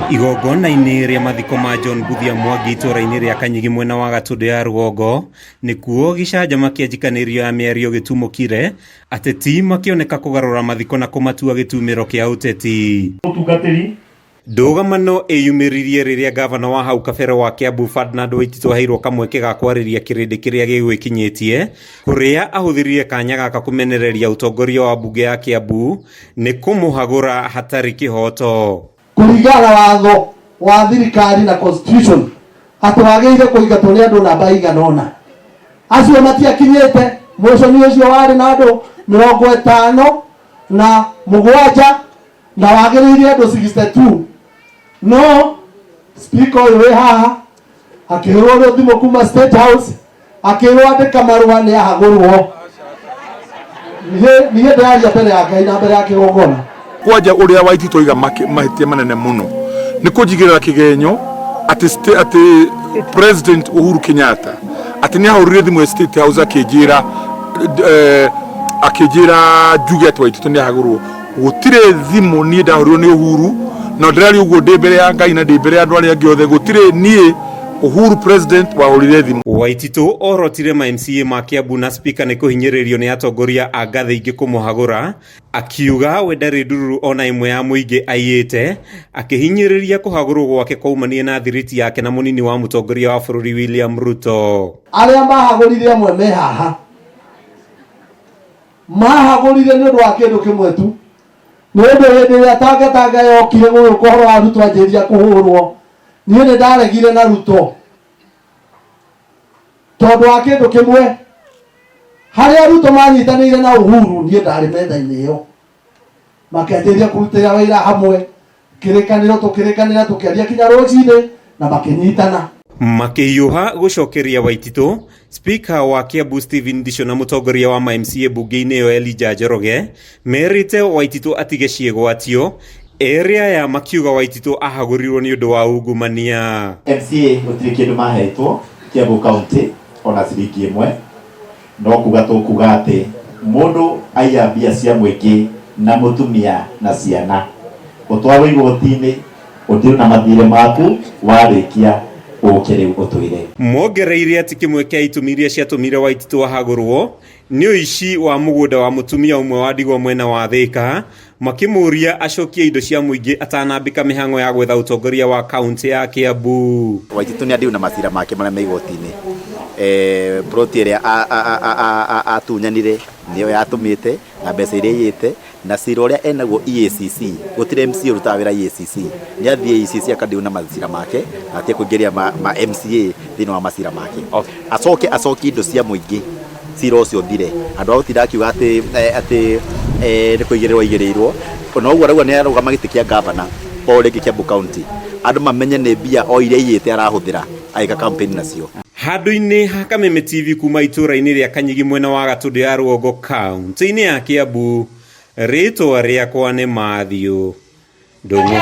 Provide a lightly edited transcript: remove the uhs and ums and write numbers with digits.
Igongona-inĩ rĩa mathiko ma John Mbuthia Mwangi itũũra-inĩ rĩa Kanyigi mwena wa Gatũndũ ya rũgongo nĩkuo gĩcanjama kĩa njikanĩrio ya mĩario gĩtumũkire, ateti makĩoneka kũgarũra mathiko na kũmatua gĩtumĩro kĩa ũteti. Mũtungatĩri. Ndũgamano ĩyumĩririe rĩrĩa ngavana wa hau kabere wa Kiambu Ferdinand Waititu aheirwo kamweke ga kwarĩria kĩrĩndĩ kĩrĩa gĩgwĩkinyĩtie, kũrĩa ahũthĩrire kanya gaka kũmenereria ũtongoria wa mbunge ya Kiambu nĩ kũmũhagũra hatarĩ kĩhoto. Kũringana na watho wa thirikari na constitution atĩ wagĩrĩire kũingatwo nĩ andũ namba igana ũna, acio matiakinyĩte. Motion ũcio warĩ na andũ 57 na wagĩrĩire andũ 62, no speaker ũyũ wĩ haha akĩhũrwo thimũ kuma State House, akĩrwo andĩka marũa nĩ ahagũrwo. Niĩ ndĩraria mbere ya Ngai na mbere ya kĩgongona. Kwanja ũrĩa Waititu oiga mahĩtia manene mũno nĩ kũnjigĩrĩra kĩgenyo atĩ President Uhuru Kenyatta atĩ nĩ ahũrire thimũ ya State House akĩnjĩra njuge atĩ Waititu nĩ ahagũrwo. Gũtirĩ thimũ niĩ ndahũrirwo nĩ Uhuru, na ndĩraria ũguo ndĩ mbere ya Ngai na ndĩ mbere ya andũ arĩa angĩ othe, gũtirĩ niĩ Uhuru President wahũrire thimũ. Waititu orotire ma MCA ma Kiambu na speaker nĩ kũhinyĩrĩrio nĩ atongoria a ngathĩ ingĩ kũmũhagũra, akiuga we ndarĩ ndururu ona ĩmwe ya mũingĩ aiyĩte, akĩhinyĩrĩria kũhagũrwo gwake kwaumanie na thiriti yake na mũnini wa mũtongoria wa bũrũri William Ruto. Arĩa mahagũrire amwe me haha mahagũrire nĩ ũndũ wa kĩndũ kĩmwe tu, nĩ ũndũ hĩndĩ ĩrĩa tangatanga yokire gũgĩũka ũhoro wa Ruto anjĩrĩria kũhũrwo, niĩ nĩ ndaregire na Ruto tondũ wa kĩndũ kĩmwe. Harĩa Ruto manyitanĩire na Uhuru, niĩ ndarĩ metha-inĩ ĩyo, makĩanjĩrĩria kũrutĩra wĩra hamwe, kĩrĩkanĩro tũkĩrĩkanĩra, tũkĩaria kinya rũcinĩ na makĩnyitana. Makĩhiũha gũcokeria Waititu, Speaker wa Kiambu Stephen Ndicho na mũtongoria wa ma MCA mbunge-inĩ ĩyo Elijah Njoroge merĩte Waititu atige ciĩgwatio, erĩ aya makiuga Waititu ahagũrirwo nĩ ũndũ wa ungumania. MCA gũtirĩ kĩndũ mahetwo Kiambu County ona ciringi ĩmwe, no kuga tũkuga atĩ mũndũ aiya mbia cia mũingĩ na mũtumia na ciana, ũtwarwo igoti-inĩ, ũthiĩ na mathirĩ maku, warĩkia ũke rĩu ũtwĩre. Mongereire atĩ kĩmwe kĩa itũmi iria ciatũmire Waititu ahagũrwo nĩ ũici wa mũgũnda wa mũtumia ũmwe wa ndigwa mwena wa Thĩka, makĩmũria acokie indo cia mũingĩ atanambĩka mĩhang'o ya gwetha ũtongoria wa kaunti ya Kiambu. Waititu nĩ andiu na macira make marĩa me igoti-inĩ. Ploti ĩrĩa atunyanire nĩyo yatũmĩte na mbeca iria aiyĩte na cira ũrĩa enaguo EACC, gũtirĩ MCA ũrutaga wĩra EACC, nĩ athiĩ EACC akandiu na macira make na atige kũingĩria ma MCA thĩinĩ wa macira make. Acoke acokie indo cia mũingĩ, cira ũcio ũthire, handũ ha gũtinda akiuga atĩ nĩ kũigĩrĩrwo aigĩrĩirwo. Na ũguo arauga nĩ ararũgama gĩtĩ kĩa ngavana o rĩngĩ Kiambu County, andũ mamenye nĩ mbia o iria aiyĩte arahũthĩra agĩka campaign nacio. Handũ-inĩ ha Kameme TV kuma itũũra-inĩ rĩa Kanyigi mwena wa Gatũndũ ya rũgongo kaunti-inĩ ya Kiambu, rĩtwa rĩakwa nĩ Matthew Ndũng'ũ.